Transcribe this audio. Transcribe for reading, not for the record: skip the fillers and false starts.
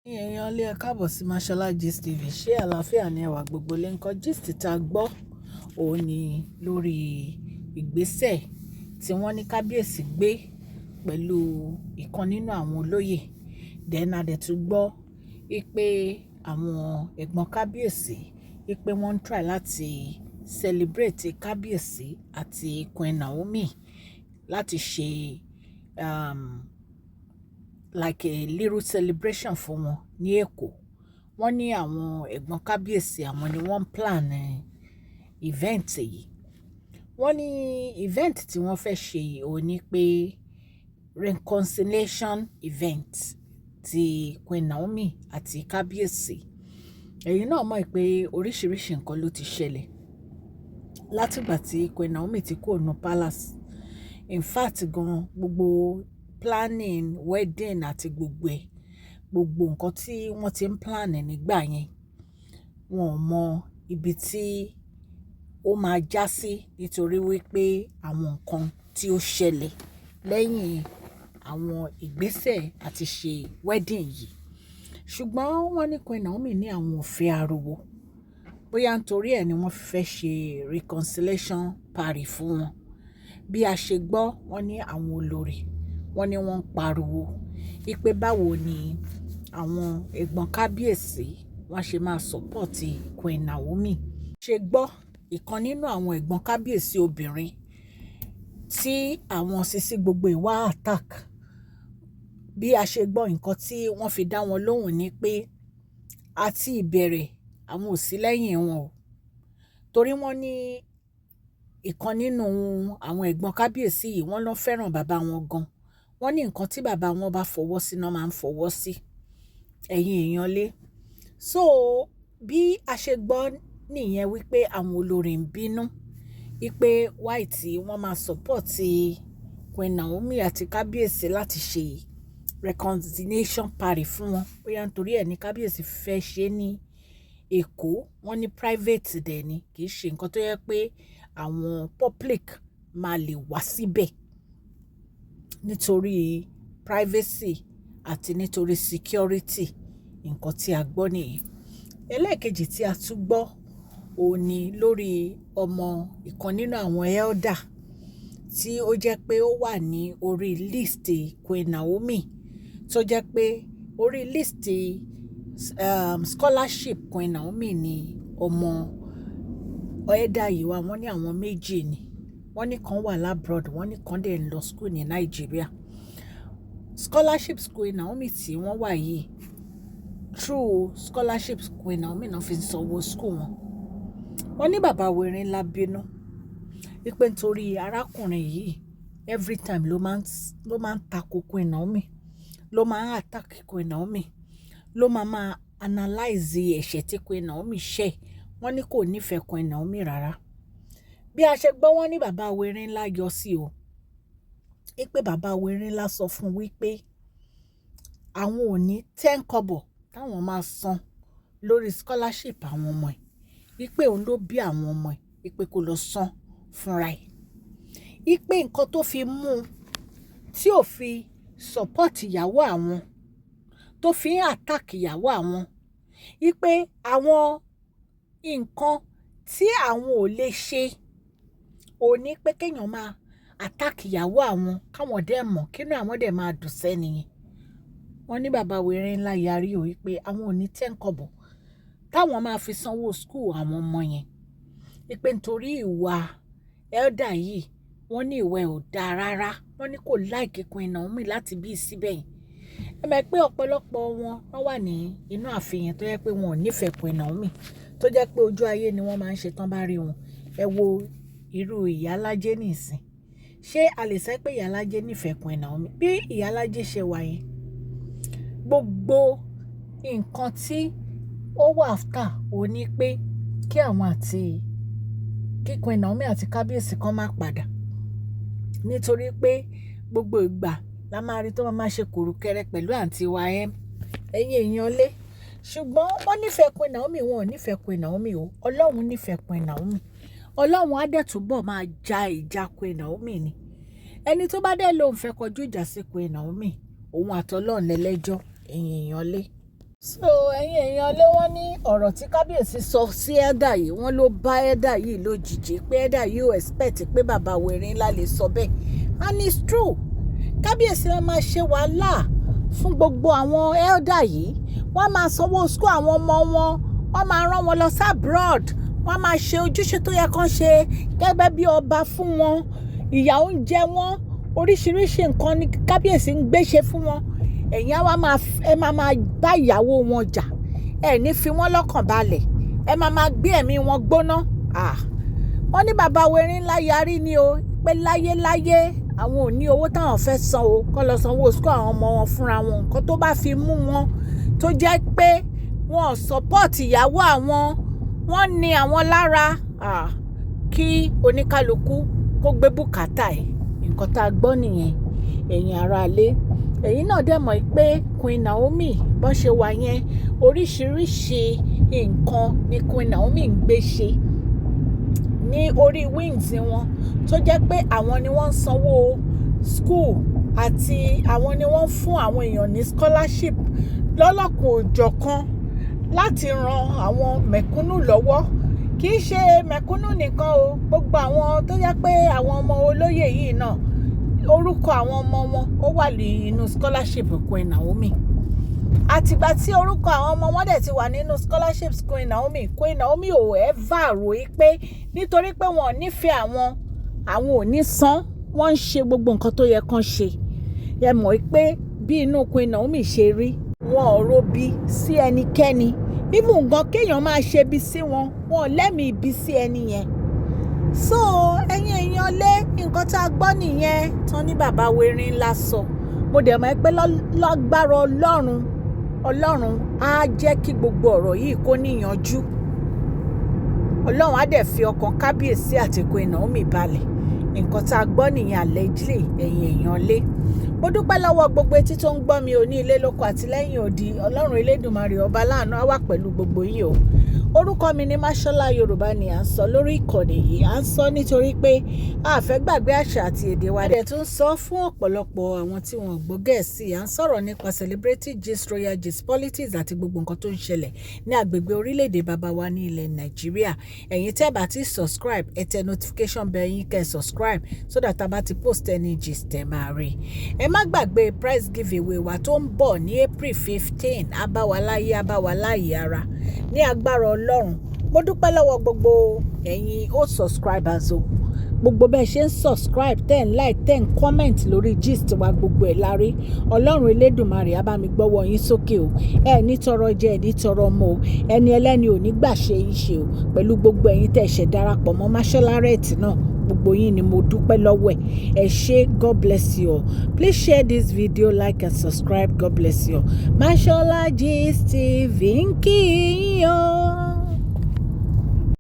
Ní ẹ̀yàn ilé, ẹ káàbọ̀ sí Mashola Gist TV. Ṣé àlàáfíà ni ẹwà gbogbo lè ń kọ́ gist tá gbọ́ òun ni lórí ìgbésẹ̀ tí wọ́n ní kábíyèsí gbé pẹ̀lú ìkan nínú àwọn olóyè. Then a dẹ̀ tún gbọ́ pé àwọn ẹ̀gbọ́n kábíyèsí pé wọ́n ń try láti celebrate kábíyèsí àti Queen Naomi láti ṣe like a little celebration fún wọn ní Èkó. Wọ́n ní àwọn ẹ̀gbọ́n kábíyèsí, àwọn ni wọ́n plan event yìí. Wọ́n ní event tí wọ́n fẹ́ ṣe yìí ò ní pé reconciliation event ti Queen Naomi àti kábíyèsí. Ẹ̀yin náà mọ̀ pé oríṣiríṣi nǹkan ló ti ṣẹlẹ̀ látìgbà tí Queen Naomi ti kúrò ní palace. In fact gan, gbogbo planning wedding àti gbogbo ẹ̀, gbogbo nǹkan tí wọ́n ti ń plan nígbà yẹn, wọn ò mọ ibi tí ó máa já sí nítorí wípé àwọn nǹkan tí ó ṣẹlẹ̀ lẹ́yìn àwọn ìgbésẹ̀ àti ṣe wedding yìí. Ṣùgbọ́n wọ́n ní Queen Naomi ní àwọn ò fẹ́ ariwo. Bóyá nítorí ẹ̀ ni wọ́n fẹ́ ṣe reconciliation party fún wọn. Bí a ṣe gbọ́, wọ́n ní àwọn olórí, wọ́n ní wọ́n ń pariwo wípé báwo ni àwọn ẹ̀gbọ́n kábíyèsí wọ́n ṣe máa support Queen Naomi. Ṣe gbọ́, ìkan nínú àwọn ẹ̀gbọ́n kábíyèsí obìnrin tí àwọn sisi gbogbo ìwà attack. Bí a ṣe gbọ́, nǹkan tí wọ́n fi dá wọn lóhùn ni pé àti ìbẹ̀rẹ̀ àwọn ò sí lẹ́yìn wọn o. Torí wọ́n ní ìkan nínú àwọn ẹ̀gbọ́n kábíyèsí yìí, wọ́n ló fẹ́ràn bàbá wọn gan. Wọ́n ní nǹkan tí bàbá wọn bá fọwọ́ sí náà máa ń fọwọ́ sí. Ẹ̀yin èèyàn lé. So bí a ṣe gbọ́ nìyẹn wípé àwọn olórí ń bínú wípé why tí wọ́n máa support Queen Naomi àti kábíyèsí láti ṣe reconciliation party fún wọn. Bóyá nítorí ẹ̀ ní kábíyèsí fẹ́ ṣe ní Èkó. Wọ́n ní private dẹ̀ ni, kì í ṣe nǹkan tó yẹ pé àwọn public máa lè wá síbẹ̀ nítorí privacy àti nítorí security. Nǹkan tí a gbọ́ nìyí. Ẹlẹ́ẹ̀kejì tí a tún gbọ́ òun ni lórí ọmọ ìkan nínú àwọn elder tí ó jẹ́ pé ó wà ní orí list Queen Naomi, tó jẹ́ pé orí list scholarship Queen Naomi ni ọmọ elder yìí wà. Wọ́n ní àwọn méjì ni. Wọ́n ní kan wà l'abroad, wọ́n ní kan dẹ̀ ń lọ school ní Nàìjíríà. Scholarship Queen Naomi tí wọ́n wà yìí, through scholarship Queen Naomi náà fi ń sanwó school wọn. Wọ́n ní bàbá wẹ̀rin ńlá bínú wípé nítorí arákùnrin yìí, every time ló máa ń tako Queen Naomi, ló máa ń attack Queen Naomi, ló máa máa analyze ẹ̀ṣẹ̀ tí Queen Naomi ṣẹ̀. Wọ́n ní kò nífẹ̀ẹ́ Queen Naomi rárá. Bí a ṣe gbọ́, wọ́n ní bàbá wẹ̀rin ńlá yọ sí o wípé bàbá wẹ̀rin ńlá sọ fún wípé àwọn ò ní 10 kọ́bọ̀ táwọn máa san lórí scholarship àwọn ọmọ ẹ̀, wípé òun ló bí àwọn ọmọ ẹ̀, wípé kó lọ san fúnra ẹ̀, wípé nǹkan tó fi mú un tí ò fi support ìyàwó àwọn, tó fi ń attack ìyàwó àwọn, wípé àwọn nǹkan tí àwọn ò lè ṣe ò ní pé kéèyàn máa attack ìyàwó àwọn, káwọn dẹ̀ mọ̀ kínú àwọn dẹ̀ máa dùn sẹ́ni yẹn. Wọ́n ní bàbá wẹ̀rẹ̀ ńlá yarí o wípé àwọn ò ní 10 kọ́bọ̀ táwọn máa fi sanwó school àwọn ọmọ yẹn, wípé nítorí ìwà elder yìí, wọ́n ní ìwà ẹ̀ ò dáa rárá. Wọ́n ní kò like Queen Naomi láti bí síbẹ̀ yẹn. Ẹ mọ̀ pé ọ̀pọ̀lọpọ̀ wọn wọ́n wà ní inú ààfin tó jẹ́ pé wọn ò nífẹ̀ẹ́ Queen Naomi, tó jẹ́ pé ojú ayé ni wọ́n máa ń ṣe tán bá rí wọn. Ẹ wo irú ìyálájé nísìn. Ṣé a lè sọ pé ìyálájé nífẹ̀ẹ́ Queen Naomi? Bí ìyálájé ṣe wà yẹn, gbogbo nǹkan tí ó wà after ó ní pé kí àwọn àti kí Queen Naomi àti kábíyèsí kan má padà, nítorí pé gbogbo ìgbà la máa rí tó máa máa ṣe kùrùkẹrẹ pẹ̀lú àǹtí wa ẹ̀. Ẹ̀yin èèyàn lé. Ṣùgbọ́n wọ́n nífẹ̀ẹ́ Queen Naomi, wọn ò nífẹ̀ẹ́ Queen Naomi o. Ọlọ́run nífẹ̀ẹ́ Queen Naomi. Ọlọ́run á dẹ̀ túbọ̀ máa ja ìjà Queen Naomi ni. Ẹni tó bá dẹ̀ lóun fẹ́ kọjú ìjà sí Queen Naomi, òun àtọlọ́run lẹ́lẹ́jọ́. Ẹ̀yin èèyàn lé. So ẹ̀yin èèyàn lé, wọ́n ní ọ̀rọ̀ tí kábíyèsí sọ sí elder yìí, wọ́n ló bá elder yìí lójijì, pé elder yìí ò expect pé bàbá wẹ̀rin ńlá lè sọ bẹ́ẹ̀. And it's true, kábíyèsí wọn máa ṣe wàhálà fún gbogbo àwọn elder yìí. Wọ́n máa sanwó school àwọn ọmọ wọn, wọ́n máa rán wọn lọ sí abroad, wọ́n máa ṣe ojúṣe tó yẹ kán ṣe gẹ́gẹ́ bí ọba fún wọn. Ìyà oúnjẹ wọn, oríṣiríṣi nǹkan ní kábíyèsí ń gbéṣe fún wọn. Ẹ̀yin á wá máa, ẹ máa máa bá ìyàwó wọn jà, ẹ ní fi wọ́n lọ́kàn balẹ̀, ẹ máa máa gbé ẹ̀mí wọn gbóná. Wọ́n ní bàbá wẹ̀rin ńlá yarí ni o, pé láyéláyé, àwọn ò ní owó táwọn fẹ́ san o, kọ́ lọ sanwó school àwọn ọmọ wọn fúnra wọn. Nǹkan tó bá fi mú wọn tó jẹ́ pé wọn ò support ìyàwó àwọn, wọ́n ní àwọn lára, kí oníkálukú kó gbé bùkátà ẹ̀. Nǹkan tá a gbọ́ nìyẹn, ẹ̀yin aráalé. Ẹ̀yin náà dẹ̀ mọ̀ pé Queen Naomi, bọ́n ṣe wà yẹn, oríṣiríṣi nǹkan ni Queen Naomi ń gbé ṣe ní orí wings wọn, tó jẹ́ pé àwọn ni wọ́n ń sanwó school àti àwọn ni wọ́n ń fún àwọn èèyàn ní scholarship lọ́lọ́kan òjọ̀kan láti ran àwọn mẹ̀kúnnù lọ́wọ́. Kì í ṣe mẹ̀kúnnù nìkan o, gbogbo àwọn tó jẹ́ pé àwọn ọmọ olóyè yìí náà, orúkọ àwọn ọmọ wọn ó wà nínú scholarship Queen Naomi. Àtìgbà tí orúkọ àwọn ọmọ wọn dẹ̀ ti wà nínú scholarship Queen Naomi, Queen Naomi ò ever rò í pé nítorí pé wọn ò nífẹ̀ẹ́ àwọn, àwọn ò ní san. Wọ́n ń ṣe gbogbo nǹkan tó yẹ kán ṣe. Ẹ mọ̀ pé bí inú Queen Naomi ṣe rí, wọn ò robi sí ẹnikẹ́ni. Even gan kéèyàn máa ṣe ibi sí wọn, wọn ò lẹ́mìí ibi sí ẹni yẹn. So ẹ̀yin èèyàn lé, nǹkan tá a gbọ́ nìyẹn tán ní bàbá wẹ̀rin ńlá sọ. Mo dẹ̀ mọ̀ pé lágbára Ọlọ́run, Ọlọ́run á jẹ́ kí gbogbo ọ̀rọ̀ yìí kó níyanjú. Ọlọ́run á dẹ̀ fi ọkàn kábíyèsí àti Queen Naomi balẹ̀. Nǹkan tá a gbọ́ nìyẹn allegedly, ẹ̀yin èèyàn lé. Mo dúpẹ́ lọ́wọ́ gbogbo etí tó ń gbọ́ mi ò ní ilé lóko àti lẹ́yìn odi. Ọlọ́run Elédùmarè ọba láàánú á wà pẹ̀lú gbogbo yín o. Orúkọ mi ní Máṣọ́lá. Yorùbá ni à ń sọ lórí ìkànnì yìí. À ń sọ nítorí pé a fẹ́ gbàgbé àṣà àti èdè wa. A dẹ̀ tún sọ fún ọ̀pọ̀lọpọ̀ àwọn tí wọ́n gbọ́ Gẹ̀ẹ́sì. À ń sọ̀rọ̀ nípa celebrity gist, royal gist, politics àti gbogbo nǹkan tó ń ṣẹlẹ̀ ní agbègbè orílẹ̀-èdè bàbá wa ní ilẹ̀ Nàìjíríà. Ẹ̀yin tẹ́ bá ti subscribe, ẹ tẹ notification bell yín, kẹ́ subscribe so that a bá ti post any gist, ẹ máa rí. Ẹ má gbàgbé prize giveaway wa tó ń bọ̀ ní April 15. Á bá wa láyé, á bá wa láyé ara ní agbára Ọlọ́run. Mo dúpẹ́ lọ́wọ́ gbogbo ẹ̀yin old subscribers o. Gbogbo bẹ́ẹ̀ ṣe ń subscribe, ten like, 10 comment lórí gist wa, gbogbo ẹ̀ lárí. Ọlọ́run Elédùnmarè á bá mi gbọ́wọ́ yín sókè o. Ẹ ní tọrọ jẹ, ẹ ní tọrọ mọ́ o. Ẹni ẹlẹ́ni ò ní gbà ṣe yín ṣe o. Pẹ̀lú gbogbo ẹ̀yin tẹ̀ ṣẹ̀ darapọ̀ mọ́ Masholarette náà, gbogbo yín ni mo dúpẹ́ lọ́wọ́ ẹ̀. Ẹ ṣé, God bless you all. Please share this video, like and subscribe. God bless you all. Mashola Gist TV ń kí yín o.